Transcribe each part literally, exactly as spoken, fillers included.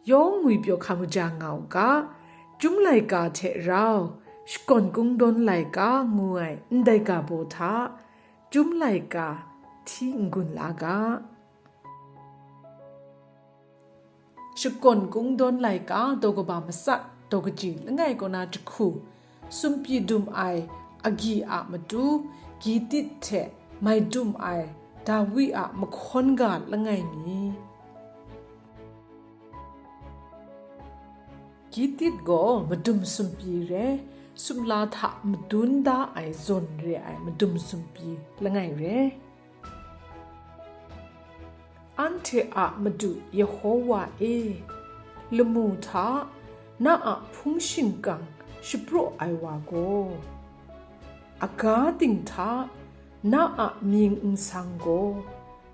Yawng ngwipyaw hkam kaja nga u ga, Chyum laika hte rau, Shakawn Kungdawn laika ngu ai ndai ga baw hta, Chyum laika hti n-gun la ga. Shakawn Kungdawn laika daw kaba matsat daw kaji langai kaw na jahku, sumpyi dum ai agyi a matu, Gitit hte mai dum ai Dawi a mahkawn ga langai mi. Gitit gaw madum sumpyi re, sumla hta madun da ai zawn re ai madum sumpyi langai re. Anhte a Madu Yehowa e, lamu hta na a hpung shingkang shapraw ai wa gaw, aga ting hta na a mying nsang gaw,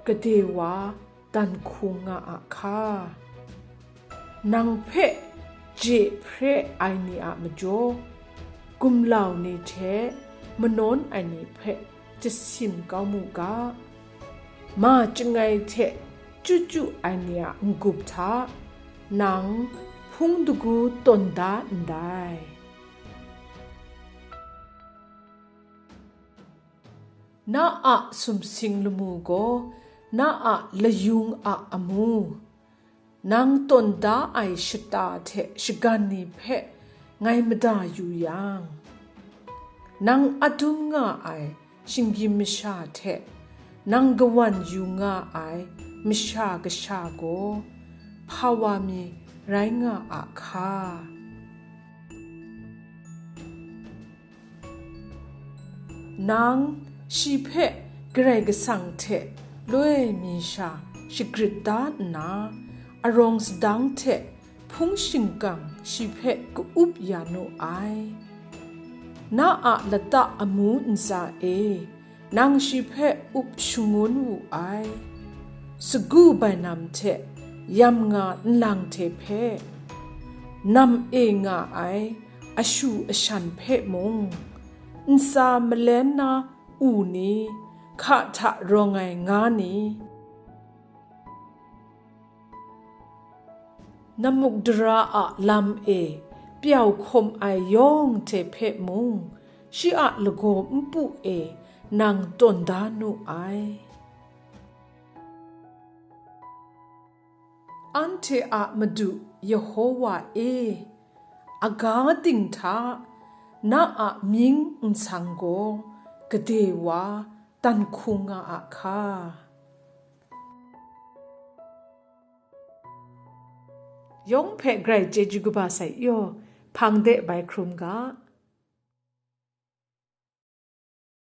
gade wa dan hku nga a hka. Nang hpe je hpre ai ni a majaw, gumlau ni hte manawn ai ni hpe jasin kau mu ga, ma chyangai hte chyu chyu ai ni a n-gup hta nang hpung dagu tawn da ndai. Na a sumsing lamu gaw, na a layung a amu, nang tawn da ai shata hte shagan ni hpe ngai mada yu yang, nang adum nga ai shinggyim masha hte nang kawan yu nga ai masha kasha gaw hpa wa mi rai nga a hka? Nang shi hpe Karai Kasang hte loi mi sha shagrit da nna, arawng sadang hte hpung shingkang shi hpe ka-up ya nu ai. Na a lata amu ntsa e nang shi hpe up shangun wu ai. Sagu bainam hte yam nga nlang hte hpe, nam e nga ai ashu ashan hpe mung, ntsa malen na u ni, hka hta rawng ai nga ni, namuk dara a lam e pyau hkawm ai yawng hte hpe mung, shi a lagaw npu e nang tawn da nu ai. Anhte a Madu Yehowa e, aga ting hta na a mying nsang gaw gade wa dan hku nga a hka? Yawng hpe grai chyeju kaba sai yaw, hpang de bai hkrum ga.